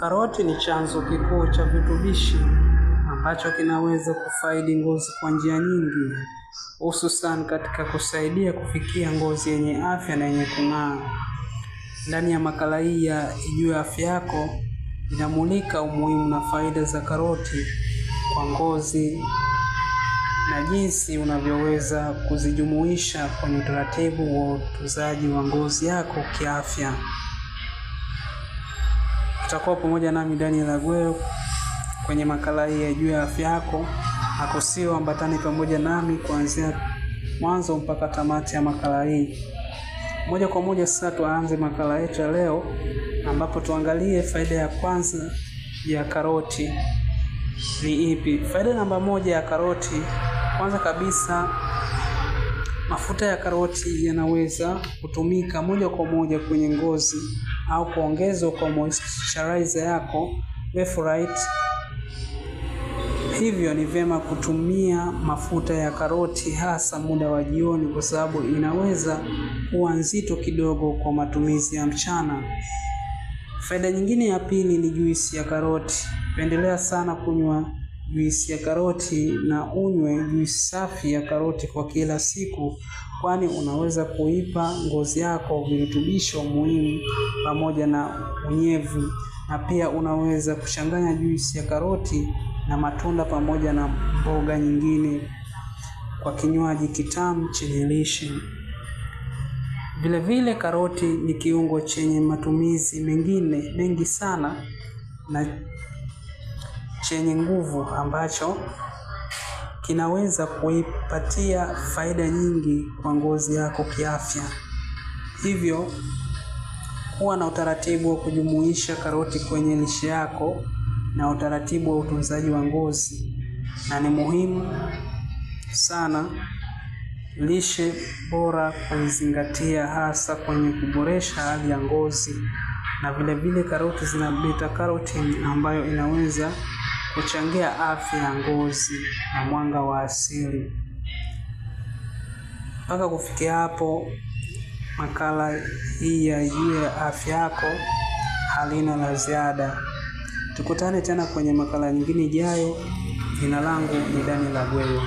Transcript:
Karoti ni chanzo kikuu cha virutubishi ambacho kinaweza kufaidi ngozi kwa njia nyingi, hususan katika kusaidia kufikia ngozi yenye afya na yenye kung'aa. Ndani ya makala hii ya Ijue Afya Yako inamulika umuhimu na faida za karoti kwa ngozi na jinsi unavyoweza kuzijumuisha kwenye utaratibu wa utunzaji wa ngozi yako kiafya. Utakuwa pamoja nami Daniel Agwero kwenye makala hii ya Ijue Afya Yako, na kusihi ambatane pamoja nami kuanzia mwanzo mpaka tamati ya makala hii. Moja kwa moja sasa tuanze makala yetu ya leo, ambapo tuangalie faida ya kwanza ya karoti ni ipi. Faida namba 1 ya karoti, kwanza kabisa, mafuta ya karoti yanaweza kutumika moja kwa moja kwenye ngozi au kuongezwa kwa moisturizer yako favorite. Hivyo ni vyema kutumia mafuta ya karoti hasa muda wa jioni, kwa sababu inaweza kuwa nzito kidogo kwa matumizi ya mchana. Faida nyingine ya pili ni juisi ya karoti. Pendelea sana kunywa juisi ya karoti na unywe juisi safi ya karoti kwa kila siku, kwani unaweza kuipa ngozi yako virutubisho muhimu pamoja na unyevu, na pia unaweza kuchanganya juisi ya karoti na matunda pamoja na mboga nyingine kwa kinywaji kitamu chenye lishe. Vile vile karoti ni kiungo chenye matumizi mengine mengi sana na chenye nguvu ambacho kinaweza kuipatia faida nyingi kwa ngozi yako kiafya. Hivyo kuwa na utaratibu wa kujumuisha karoti kwenye lishe yako na utaratibu wa utunzaji wa ngozi, na ni muhimu sana lishe bora kuizingatia hasa kwenye kuboresha hali ya ngozi. Na vile vile karoti zina beta carotene ambayo inaweza kuchangia afya ya ngozi na mwanga wa asili. Mpaka kufikia hapo, makala hii ya Ijue Afya Yako halina la ziada. Tukutane tena kwenye makala nyingine ijayo. Jina langu ni Daniel Agwero.